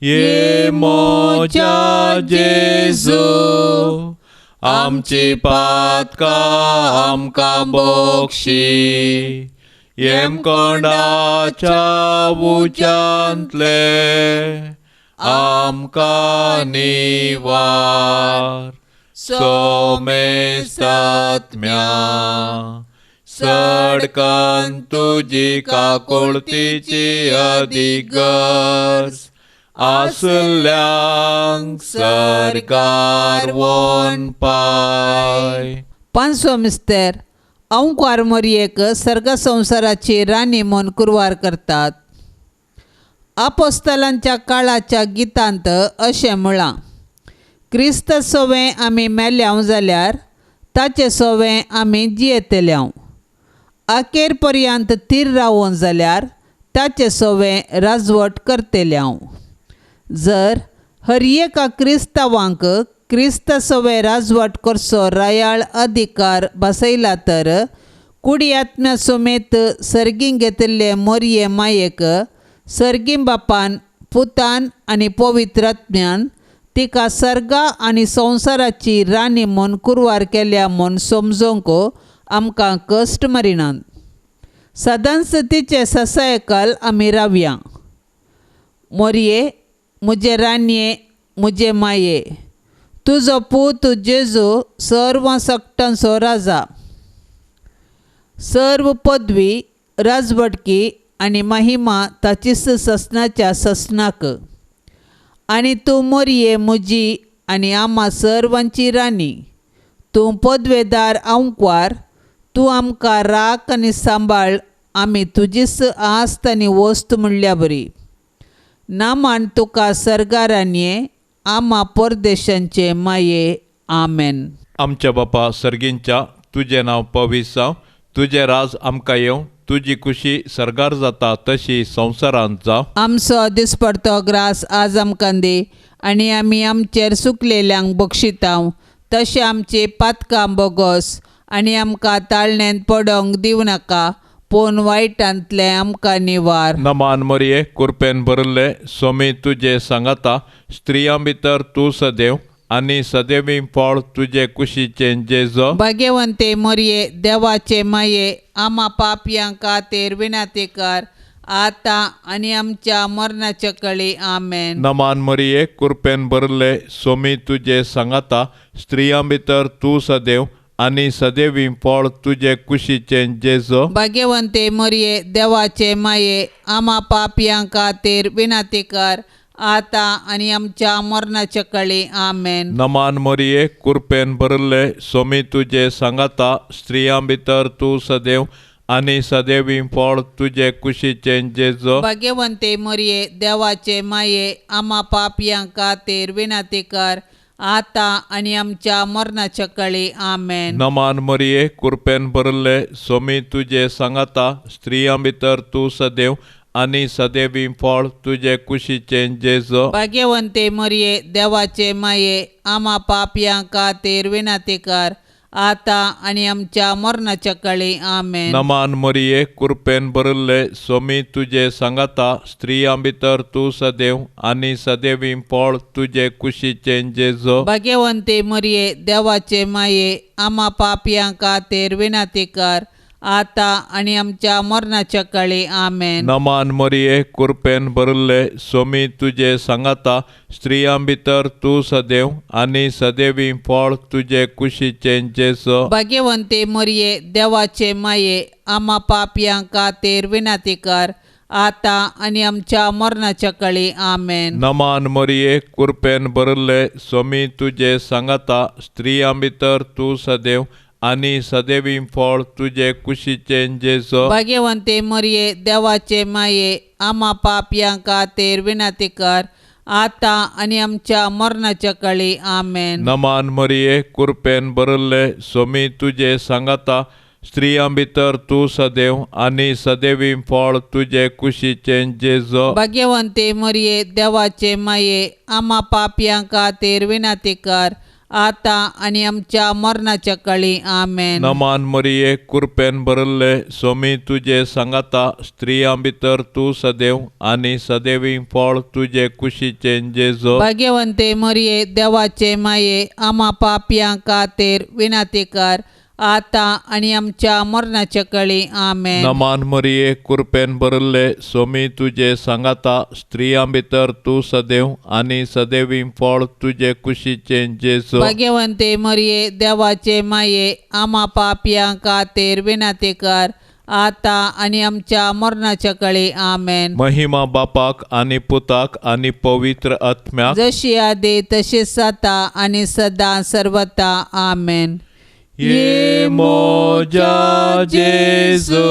ये मोजा जेजू, आमची पातकां आमकां बक्षी, येमकोंडाच्या उज्यांतले आमकां निवार, सोमेसात्म्या सडकन तुजी काकुळतीची अदीक गरज आसल्यांक सरकार वोन पाय. पांचवो मिस्तेर. अंकुवार मोरयेक सर्ग संवसाराची राणी म्हूण कुरवार करतात. आपोस्तलांच्या काळाच्या गितांत अशें म्हळां, क्रिस्त सोवें आमी मेल्यांव जाल्यार ताचे सोवें आमी जियेतल्यांव, अखेर पर्यंत थीर रावोन जाल्यार ताचे सोवें राजवट करतल्यांव. जर हर एका क्रिस्तांवांक क्रिस्त सोवें राजवट करचो रायाळ अधिकार बसयला तर कुडी आत्म्या समेत सर्गीं घेतिल्ले मोरये मायेक सर्गीं बापान, पुतान आनी पवित्र आत्म्यान तिका सर्गा आनी संवसाराची राणी म्हूण कुरवार केल्या म्हूण समजूंक आमकां कश्ट मारिनात. सदांच तिचे ससायकाल आमी रावया. मोरये म्हजे राणये, म्हजे माये, तुजो पूत जेजू सर्व सक्टांचो राजा, सर्व पदवी, राजवटकी आनी महिमा ताचीच ससनाच्या ससनाक. आनी तूं मोरये म्हजी आनी आमा सर्वांची राणी, तूं पदवेदार आंकवार, तूं आमकां राख आनी सांबाळ, आमी तुजीच आस्त आनी वस्त म्हणल्या बरी. नामान तुका सर्गारानये, आमा परदेशांचे माये. आमेन. आमच्या बापा सर्गींच्या, तुजें नांव पवित्र जावं, तुजें राज आमकां येवं, तुजी खुशी सर्गार जाता तशी संवसारांत जावं. आमचो दिसपडतो ग्रास आज आमकां दी आनी आमी आमचेर सुकलेल्यांक बक्षितांव तशें आमची पातकां बोगोस आनी आमकां ताळण्यांत पडोंक दिवं नाका पूण वायटांतलें आमकां निवार. नमान मरिये कुरपेन भरिल्ले सोमी तुजे सांगाता स्त्रियां भितर तूं सदैव आनी सदैवी फळ तुजे कुशीचें जेजो. भाग्यवंते मरिये देवाचे माये आमा पापयां खातीर विनंती कर आतां आनी आमच्या मरणाच्या कळी. आमेन. नमान मरिये कुरपेन भरिल्ले सोमी तुजे सांगाता स्त्रियां भितर तूं सदैव आनी सदैवी फळ तुजे कुशीचें जेजो. भाग्यवंते मरिये देवाचे माये आमा पापयां खातीर विनंती कर आतां आनी आमच्या मरणाच्या कळी. आमेन. नमान मरिये कुरपेन भरिल्ले सोमी तुजे सांगाता स्त्रियां भितर तूं सदैव आनी सदैवी फळ तुजे कुशीचें जेजो. भाग्यवंते मरिये देवाचे माये आमा पापयां खातीर विनंती कर आतां आनी आमच्या मरणाच्या कळी. आमेन. नमान मरिये कुरपेन भरिल्ले सोमी तुजे सांगाता स्त्रियां भितर तूं सदैव आनी सदैवी फळ तुजे कुशीचें जेजो. भाग्यवंते मरिये देवाचे माये आमा पापयां खातीर विनंती कर आतां आनी आमच्या मरणाच्या कळी. आमेन. नमान मरिये कुरपेन भरिल्ले सोमी तुजे सांगाता स्त्रियां भितर तूं सदैव आनी सदैवी फळ तुजे कुशीचें जेजो. भाग्यवंते मरिये देवाचे माये आमा पापयां खातीर विनंती कर आतां आनी आमच्या मरणाच्या कळी. आमेन. नमान मरिये कुरपेन भरिल्ले सोमी तुजे सांगाता स्त्रियां भितर तूं सदैव आनी सदैवी फळ तुजे कुशीचें जेजो. भाग्यवंते मरिये देवाचे माये आमा पापयां खातीर विनंती कर आतां आनी आमच्या मरणाच्या कळी. आमेन. नमान मरिये कुरपेन भरिल्ले सोमी तुजे सांगाता स्त्रियां भितर तूं सदैव आनी सदैवी फळ तुजे कुशीचें जेजो. भाग्यवंते मरिये देवाचे माये आमा पापयां खातीर विनंती कर आतां आनी आमच्या मरणाच्या कळी. आमेन. नमान मरिये कुरपेन भरिल्ले सोमी तुजे सांगाता स्त्रियां भितर तूं सदैव आनी सदैवी फळ तुजे कुशीचें जेजो. भाग्यवंते मरिये देवाचे माये आमा पापयां खातीर विनंती कर आतां आनी आमच्या मरणाच्या कळी. आमेन. नमान मरिये कुरपेन भरिल्ले सोमी तुजे सांगाता स्त्रियां भितर तूं सदैव आनी सदैवी फळ तुजे कुशीचें जेजो. भाग्यवंते मरिये देवाचे माये आमा पापयां खातीर विनंती कर आतां आनी आमच्या मरणाच्या कळी. आमेन. नमान मरिये कुरपेन भरिल्ले सोमी तुजे सांगाता स्त्रियां भितर तूं सदैव आनी सदैवी फळ तुजे कुशीचें जेजो. भाग्यवंते मरिये देवाचे माये आमा पापयां खातीर विनंती कर आतां आनी आमच्या मरणाच्या कळी. आमेन. महिमा बापाक आनी पुताक आनी पवित्र आत्म्याक, जशी आदी तशीच आतां आनी सदां सर्वता. आमेन. ये मोजा जेजू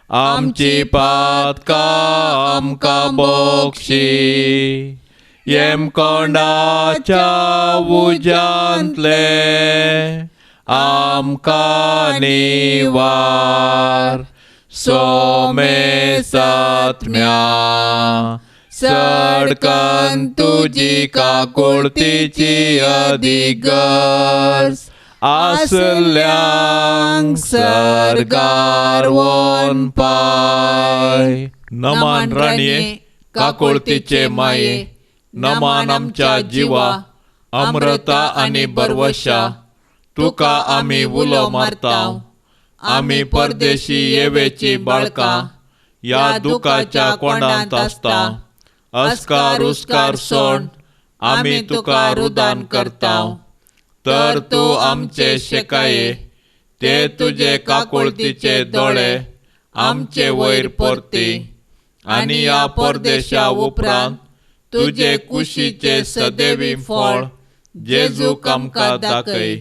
आमची पातकां आमकां बक्षी येमकोंडाच्या उज्यांतले आमकां निवार सोमेसात्म्या सडकन तुजी काकुळतीची अधिगर्ज आसल्यांक सर्गार वोन पाय. नमान राणये काकुळतीचे माये, नमान आमच्या जिवा अमृता आनी बरवशा, तुका आमी उलो मारता. आमी परदेशी येवेची बाळकां ह्या दुखाच्या कोंडांत आसता. अस्कार उस्कार सोण आमी तुका रुदान करता. तर तूं आमचे शेकाये ते तुजे काकुळतीचे दोळे आमचे वयर परती आनी ह्या परदेशा उपरांत तुजे कुशीचे सदैवी फळ जेजूक आमकां दाखय.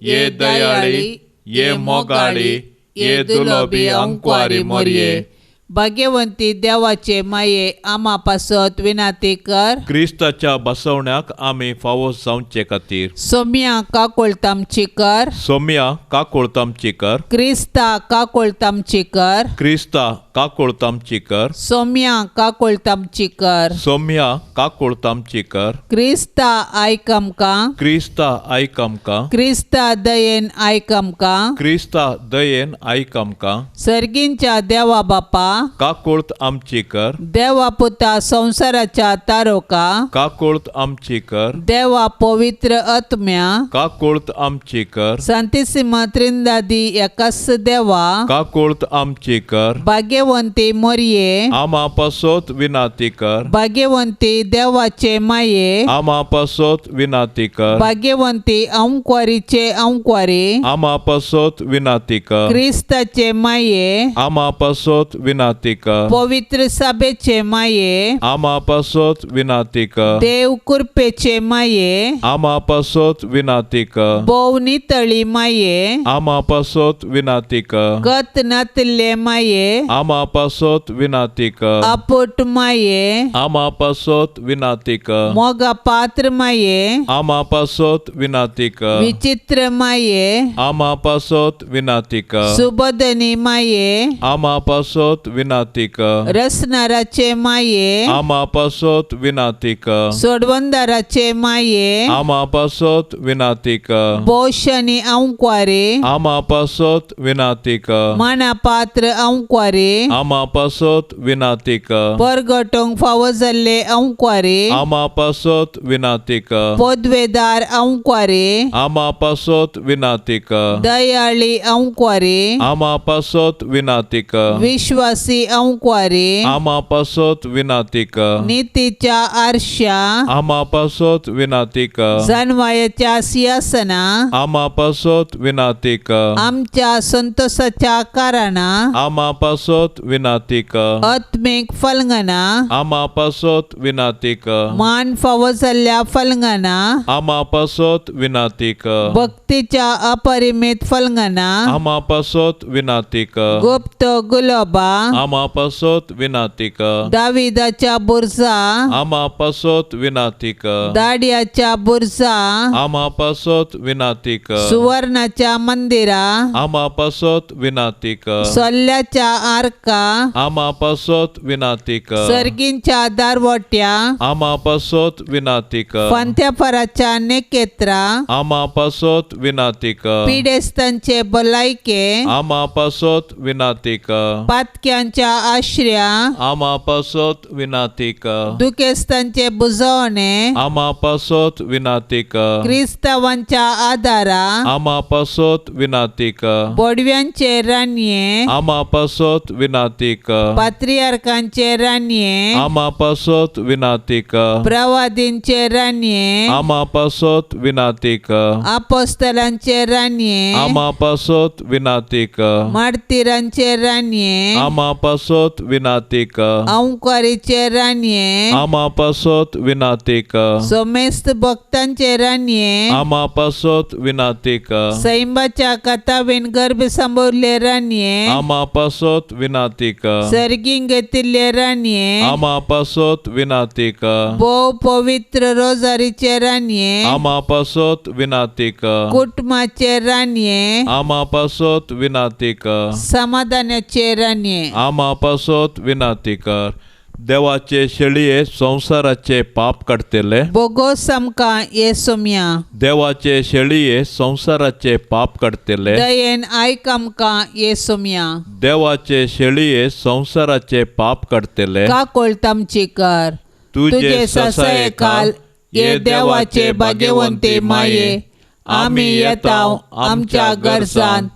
ये दयाळी, ये मोगाळी, ये दुलोबी अंकवारी मोरये, भाग्यवंती देवाचे माये आमा पासत विनाती कर. क्रिस्ताच्या बसवण्याक आमी फावो जावचे खातीर. सोम्या काकोळतामची कर. सोम्या काकोळतामची कर. क्रिस्ता काकोळतामची कर. क्रिस्ता काकोळतामची कर. सोम्या काकोळतामची कर. सोम्या काकोळतामची कर. क्रिस्ता आयक आमकां. क्रिस्ता आयक आमकां. क्रिस्ता दयेन आयक आमकां. क्रिस्ता दयेन आयक आमकां. सर्गींच्या देवा बापा काकोळत आमची कर. देवा पुता संवसाराच्या तारोका काकोळत आमची कर. देवा पवित्र आत्म्या काकोळत आमची कर. सांतिसिमा त्रिंदादी एकाच देवा काकोळत आमची कर. भाग्यवंती मोरये आमा पासत विनाती कर. भाग्यवंती देवाचे माये आमा पासत विनाती कर. भाग्यवंती अंकवारीचे अंकवारी आमा पासत विनाती कर. क्रिस्ताचे माये आमा पासत विनाती कर. पवित्र सभेचे माये आमा पासत विनाती कर. देव कृपेचे माये आमा पासत विनाती कर. भोव नितळी माये आमा पासत विनाती कर. गत नातिल्ले माये आमा पासत विनाती कर. अपुट माये आमा पासत विनाती कर. मोगा पात्र माये आमा पासत विनाती कर. विचित्र माये आमा पासत विनाती कर. सुबोधनी माये आमा पासत विनाती कर. रसनाराचे माये आमा पासत विनाती कर. सोडवंदाराचे माये आमा पासत विनाती कर. बोशनी अंकवारे आमा पासत विनाती कर. माना पात्र अंकवारे आमा पासत विनाती कर. परगटोंक फावो जाल्ले अंकवारे आमा पासत विनाती कर. पदवेदार अंकवारे आमा पासत विनाती कर. दयाळी अंकवारे आमा पासत विनाती कर. विश्वासी अंकवारे आमा पासत विनाती कर. नितीच्या आरशा आमा पासत विनाती कर. जानवायाच्या सिंहासना आमा पासत विनाती कर. आमच्या संतोषाच्या कारणा आमा पासत विनाती कर. आत्मीक फलंगना आमा पासत विनाती कर. मान फावो जाल्ल्या फलंगना आमा पासत विनाती कर. भक्तीच्या अपरिमित फलंगना आमा पासत विनाती कर. गुप्त गुलोबा आमा पासत विनाती कर. दाविदाच्या बुरजा आमा पासत विनाती कर. दाडियाच्या बुरजा आमा पासत विनाती कर. सुवर्णाच्या मंदिरा आमा पासत विनाती कर. सोल्ल्याच्या आरका आमा पासत विनाती कर. सर्गींच्या दारवट्या आमा पासत विनाती कर. फांत्याफराच्या नेकेत्रा आमा पासत विनाती कर. पिडेस्तांचे भलायके आमा पासत विनाती कर. पातक्यांच्या आश्र्या आमा पासत विनाती कर. दुखेस्तांचे बुजवणे आमा पासत विनाती कर. क्रिस्तावांच्या आदारा आमा पासत विनाती कर. बोडव्यांचे रानये आमा पासत विनाती कर. पात्रियार्कांचे रानये आमा पासत विनाती कर. प्रवादींचे रानये आमा पासत विनाती कर. आपोस्तलांचे रानये आमा पासत विनाती कर. मार्तिरांचे रानये आमा पासत विनाती कर. अंकारीचे रानये आमा पासत विनाती कर. सोमेस्त भक्तांचे रानये आमा पासत विनाती कर. सैंबाच्या कथावीन गर्भ सांभवल्ले रानये आमा पासत विनाती कर. सर्गींग घेतिल्ले रानये आमा पासत विनाती कर. भोव पवित्र रोजारीचे रानये आमा पासत विनाती कर. कुटुंबाचे रानये आमा पासत विनाती कर. समाधानाचे रानये आमा पासत विनाती कर. देवाचे शेळये संवसाराचे पाप काडटले. बोगोस आमकां ये सोम्या. देवाचे शेळये संवसाराचे पाप काडटले. दयेन आयक आमकां ये सोम्या. देवाचे शेळये संवसाराचे पाप काडटले. काकोळत आमची कर. तुजे ससायकाल ये देवाचे भाग्यवंती माये आमी येता आमच्या गरजान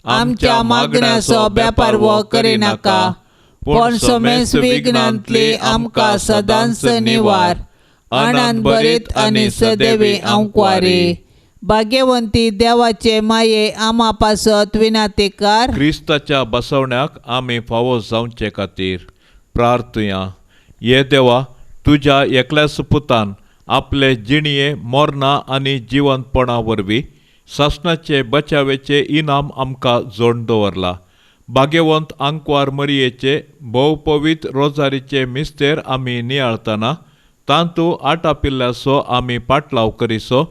आमच्या मागण्याचो बेपारवो करिनाका पूण समेस विघ्नांतली आमकां सदांच निवार आनंद भरीत आनी सदैवी आंकवारी. भाग्यवंती देवाचे माये आमा पासत विनाती कर. क्रिस्ताच्या बसवण्याक आमी फावो जावचे खातीर प्रार्थुया. ये देवा, तुज्या एकल्याच पुतान आपले जिणये मरणां आनी जिवंतपणा वरवीं सासणाचे बचावेचे इनाम आमकां जोडून दवरला. भाग्यवंत आंकवार मरयेचे भोव पवित्र रोजारीचे मिस्तेर आमी नियाळतना तांतू आटापिल्ल्याचो आमी पाटलाव करिसो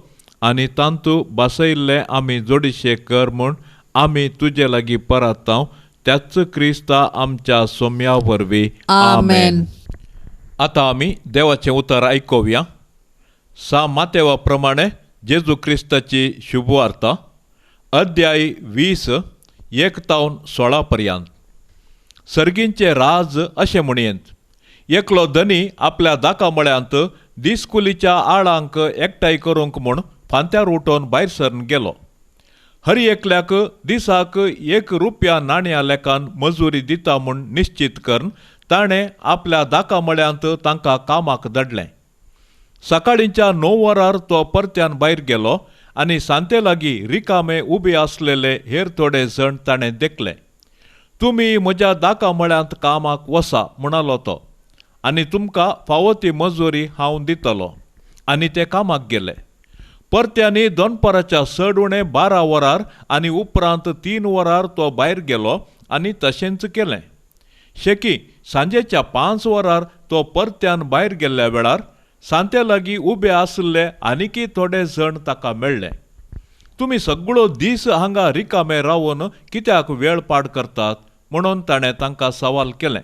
आनी तांतू बसयल्ले आमी जोडिशे कर म्हूण आमी तुजे लागीं परतांव त्याच क्रिस्ता आमच्या सोम्या वरवीं. आमेन. आतां आमी देवाचें उतर आयकुया. सा मातेवा प्रमाणे जेजू क्रिस्ताची शुभवार्ता, अध्याय 20 1 तावन 16 पर्यंत. सर्गींचे राज अशें म्हणयेंत, एकलो धनी आपल्या दाका मळ्यांत दिसकुलीच्या आळांक एकठांय करूंक म्हूण फांत्यार उठोवन भायर सरून गेलो. हर एकल्याक दिसाक 1 रुपया नाण्या लेखान मजुरी दिता म्हूण निश्चित करून ताणें आपल्या दाका मळ्यांत तांकां कामाक धाडलें. सकाळींच्या 9 वरार तो परत्यान भायर गेलो आनी सांते लागीं रिकामे उबे आसलेले हेर थोडे जण ताणें देखले. तुमी म्हज्या दाका मळ्यांत कामाक वसा म्हणालो तो, आनी तुमकां फावो ती मजुरी हांव दितलो. आनी ते कामाक गेले. परत्यांनी दनपाराच्या चड उणें 12 वरार आनी उपरांत 3 वरार तो भायर गेलो आनी तशेंच केलें. शेकी सांजेच्या 5 वरार तो परत्यान भायर गेल्ल्या वेळार सांते लागीं उबे आसले आनीकय थोडे जण ताका मेळ्ळे. तुमी सगळो दीस हांगा रिकामे रावन कित्याक वेळ पाड करतात म्हणून ताणें तांकां सवाल केलें.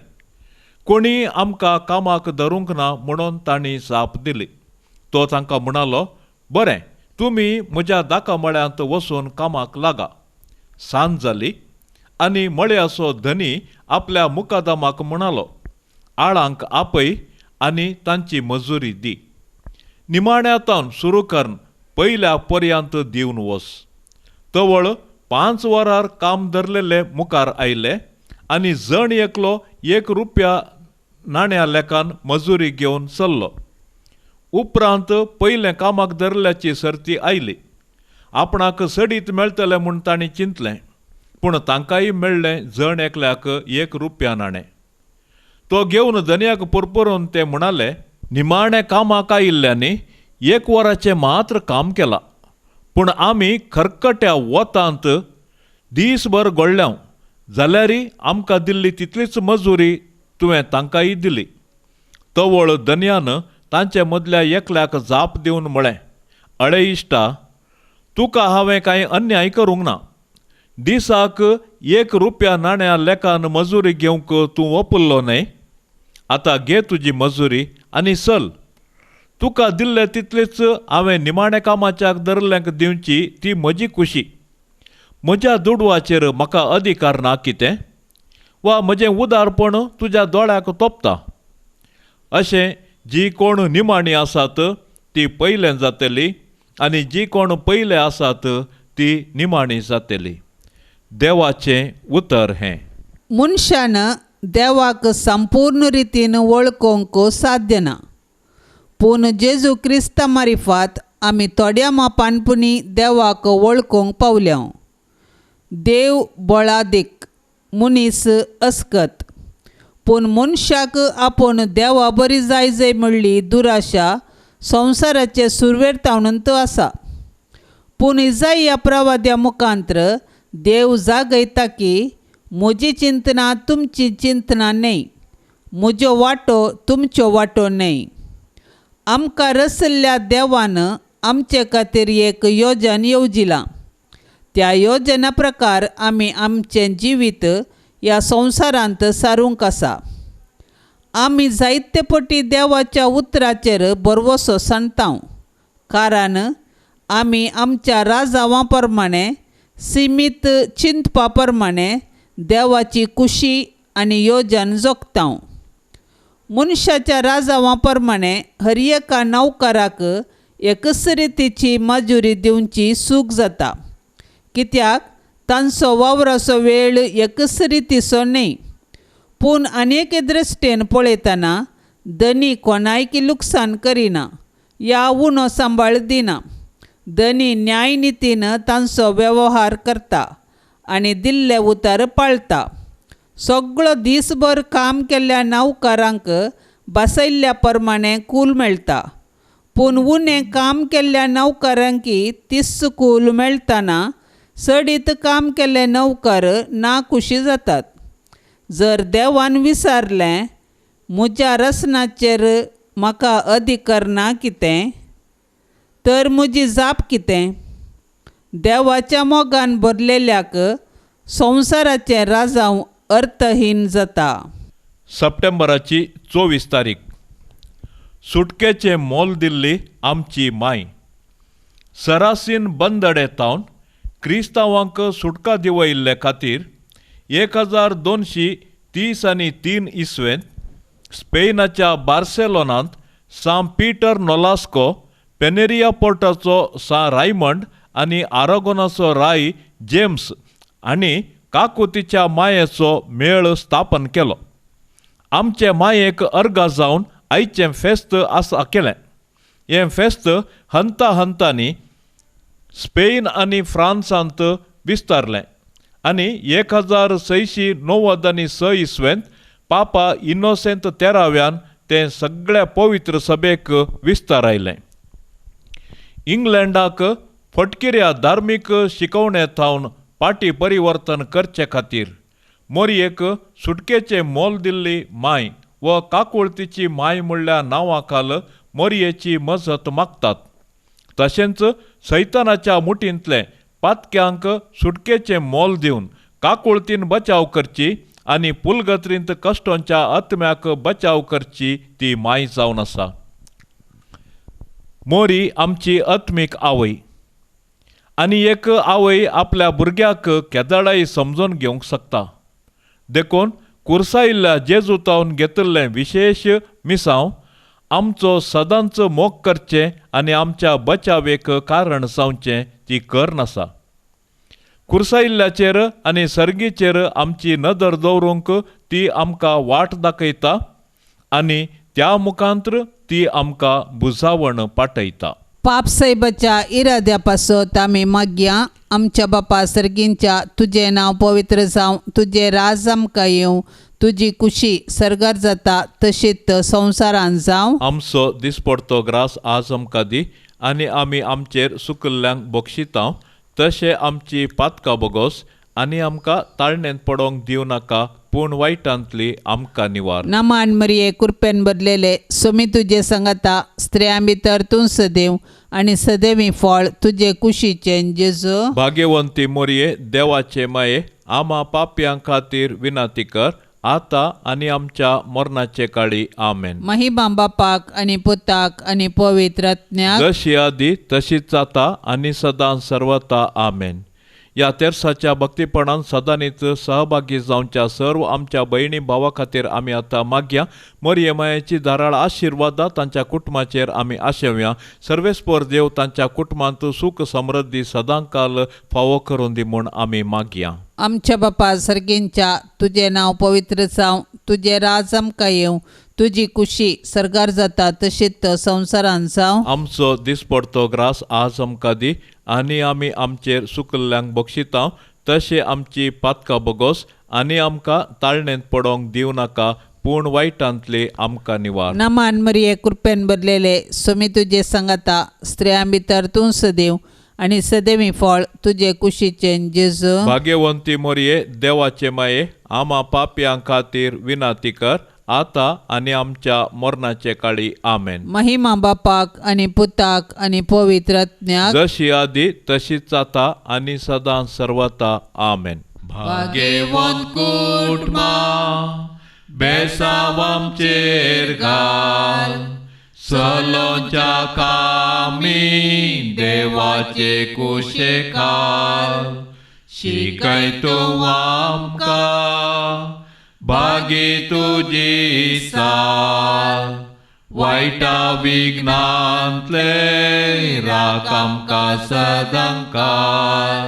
कोणी आमकां कामाक धरूंक ना म्हणून तांणी जाप दिली. तो तांकां म्हणालो, बरें, तुमी म्हज्या दाका मळ्यांत वचून कामाक लागा. सांज जाली आनी मळ्याचो धनी आपल्या मुकादमाक म्हणालो, आळांक आपय आनी तांची मजुरी दी. निमाण्यातावन सुरू करून पयल्या पर्यंत दिवन वस. तवळ 5 वरार काम धरलेले मुखार आयले आनी जण एकलो 1 रुपया नाण्या लेखान मजुरी घेवन चल्लो. उपरांत पयलें कामाक धरल्याची सर्ती आयली. आपणाक सडीत मेळटलें म्हूण तांणी चिंतलें, पूण तांकांय मेळ्ळें जण एकल्याक 1 रुपया नाणें. तो घेवन धनयाक पुरपुरून ते म्हणाले, निमाणें कामाक आयिल्ल्यांनी 1 वराचें मात्र काम केलां, पूण आमी खरकट्या वतांत दीसभर गोळ्ळ्यांव, जाल्यारय आमकां दिल्ली तितलीच मजुरी तुवें तांकांय दिली. तवळ धनयान तांचे मदल्या एकल्याक जाप दिवन म्हळें, अळे इश्टा, तुका हांवें कांय अन्याय करूंक ना. दिसाक 1 रुपया नाण्या लेखान मजुरी घेवंक तूं वपुल्लो न्हय? आतां घे तुजी मजुरी आनी चल. तुका दिल्ले तितलीच हांवें निमाण्या कामाच्याक धरल्यांक दिवची ती म्हजी खुशी. म्हज्या दुडवाचेर म्हाका अधिकार ना कितें? वा म्हजें उदारपण तुज्या दोळ्याक तोपता? अशें जी कोण निमाणी आसात ती पयलें जातली आनी जी कोण पयले आसात ती निमाणी जातली. देवाचें उतर हें. मनशान देवाक संपूर्ण रितीन वळखूंक साध्य ना, पूण जेजू क्रिस्ता मारिफात आमी थोड्या मापानपुणी देवाक वळखूंक पावल्या. देव बळादीक, मनीस अस्कत, पूण मनशाक आपूण देवा बरी जाय जाय म्हणली दुराशा संवसाराचे सुरवेर तावणून आसा. पूण इजाया प्रवाद्या मुखांत्र देव जागयता की म्हजी चिंतना तुमची चिंतना न्हय, म्हज्यो वाटो तुमच्यो वाटो न्हय. आमकां रसल्ल्या देवान आमचे खातीर एक योजन येवजिलां. त्या योजना प्रकार आमी आमचें जिवीत ह्या संवसारांत सारूंक आसा. आमी जायते पटी देवाच्या उतराचेर भरवसो सांडता, कारण आमी आमच्या राजावां प्रमाणे सिमीत चिंतपा प्रमाणे देवाची खुशी आनी योजन जोखता. मनशाच्या राजावां प्रमाणे हर एका नौकराक एकच रितीची मजुरी दिवची सूख जाता, कित्याक तांचो वावराचो वेळ एकच रितीचो न्हय. पूण आनी दृश्टेन पळयतना धनी कोणायकी लुकसाण करिना या उणो सांबाळ दिना. धनी न्यायनितीन तांचो वेव्हार करता आनी दिल्ले उतर पाळता. सगळो दीसभर काम केल्ल्या नौकरांक बसयल्ल्या प्रमाणे कूल मेळटा, पूण उणें काम केल्ल्या नौकरांकी तीस कूल मेळटना चडीत काम केल्ले नौकर ना खुशी जातात. जर देवान विचारलें म्हज्या रसनाचेर म्हाका अधिकार ना कितें, तर म्हजी जाप कितें? देवाच्या मोगान भरलेल्याक संवसाराचें राजांव अर्थहीन जाता. सप्टेंबराची 24 तारीख. सुटकेचें मोल दिल्ली आमची माय. सरासीन बंदडे तावन क्रिस्तांवांक सुटका दिवयिल्ले खातीर 1233 इसवेंत स्पेनाच्या बार्सेलोनांत सां पीटर नोलास्को, पेनेरिया पोर्टाचो सां रायमंड आनी आरागोनाचो राय जेम्स आनी काकुतीच्या मायेचो मेळ स्थापन केलो. आमचे मायेक अर्गा जावन आयचें फेस्त आसा केलें. हें फेस्त हंता हंतांनी स्पेन आनी फ्रांसांत विस्तारलें आनी 1696 इसवेंत पापा इनोसेंत तेराव्यान तें सगळ्या पवित्र सभेक विस्तारायलें. इंग्लंडाक फटकिऱ्या धार्मीक शिकवणे थावन पाटी परिवर्तन करचे खातीर मोरयेक सुटकेचें मोल दिल्ली माय व काकुळतीची माय म्हणल्या नांवाखाल मोरयेची मजत मागतात. तशेंच सैतानाच्या मुठींतले पातक्यांक सुटकेचें मोल दिवन काकुळतीन बचाव करची आनी पुलगत्रींत कश्टोंच्या आत्म्याक बचाव करची ती माय जावन आसा. मोरी आमची आत्मीक आवय आनी एक आवय आपल्या भुरग्याक केदळाय समजून घेवंक शकता. देखून कुर्सायिल्ल्या जेजूतावन घेतिल्लें विशेश मिसांव आमचो सदांच मोग करचें आनी आमच्या बचावेक कारण जावचें ती कर्ण आसा. कुर्सायिल्ल्याचेर आनी सर्गीचेर आमची नदर दवरूंक ती आमकां वाट दाखयता आनी त्या मुखांत्र ती आमकां बुजावण पाठयता. पापसाहेबाच्या इराद्या पासत आमी मागया. आमच्या बापा सर्गींच्या, तुजें नांव पवित्र जावं, तुजें राज आमकां येवं, तुजी कुशी सर्गार जाता तशीच संवसारान जावं. आमचो दिसपडतो ग्रास आज आमकां दी आनी आमी आमचेर सुकल्ल्यांक बक्षितांव तशें आमची पातकां बोगोस आनी आमकां ताळणेंत पडोंक दिवं नाका, पूण वायटांतली आमकां निवार. नमान मरिये, कृपेन भरलेले, सोमी तुजे संगता, स्त्रियां भितर तूं सदैव आनी सदैवी फळ तुजे कुशीचें जेजू. भाग्यवंती मोरये, देवाचे माये, आमा पापयां खातीर विनंती कर आतां आनी आमच्या मरणाचे काळी. आमेन. महिमा बापाक आनी पुताक आनी पवित्र आत्म्याक, जशी आदी तशीच जाता आनी सदां सर्वता. आमेन. ह्या तेर्साच्या भक्तीपणान सदांनीच सहभागी जावच्या सर्व आमच्या भयणी भावा खातीर आमी आतां मागया. मोरये मायेची धाराळ आशिर्वादा तांच्या कुटुंबाचेर आमी आशेवया. सर्वेस्पर देव तांच्या कुटुंबांत सूख समृद्धी सदांकाल फावो करून दी म्हूण आमी मागया. आमच्या बापा सर्गींच्या, तुजें नांव पवित्र जावं, तुजें राज आमकां येवं, तुजी कुशी सर्गार जाता तशीच संवसारान जावं. आमचो दिसपडतो ग्रास आज आमकां दी आनी आमी आमचेर सुकल्ल्यांक बक्षितांव तशें आमची पातकां बोगोस आनी आमकां ताळणेंत पडोंक दिवं नाका, पूण वायटांतली आमकां निवार. नमान मरिये, कृपेन भरलेले, सोमी तुजे संगता, स्त्रियां भितर तूं सदैव आनी सदैवी फळ तुजे कुशीचें जेजू. भाग्यवंती मोरये, देवाचे माये, आमा पापयां खातीर विनंती कर आतां आनी आमच्या मरणाचे काळी. आमेन. महिमा बापाक आनी पुताक आनी पवित्र आत्म्याक, जशी आदी तशीच आतां आनी सदां सर्वता. आमेन. भाग्यवंत कुटुंबा बेसांव आमचेर घाल, सलोंच्या कामी देवाचे कुशे खाल, शिकय तूं आमकां भागी तुजी साल, वायटा विघ्नांतले राख आमकां सदांकाल.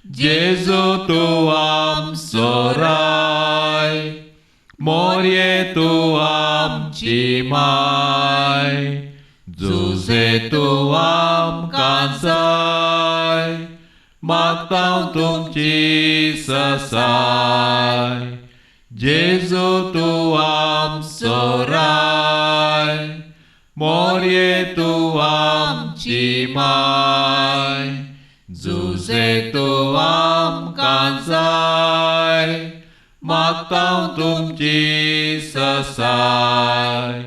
जेजू तूं आमचो राय, मोरये तूं आमची माय, जुजे तूं आमकां जाय, मागता तुमची ससाय. जेजू तूं आमचो राय, मोरये तूं आमची माय, जुजे तूं आमकां जाय मागता तुमची ससाय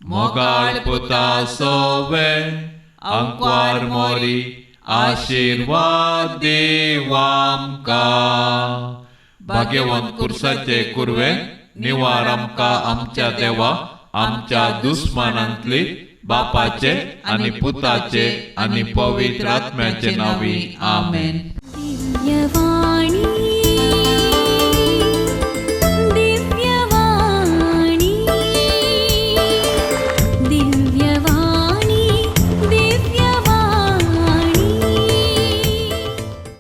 मोगाळ पुता सोवे आंकवार मोरी आशिर्वाद देव आमकां भाग्यवंत कुर्साचे कुरवे निवार आमकां आमच्या देवा आमच्या दुस्मानांतली बापाचे आनी पुताचे आनी पवित्र आत्म्याचे नांवी आमेन. दिव्यवाणी.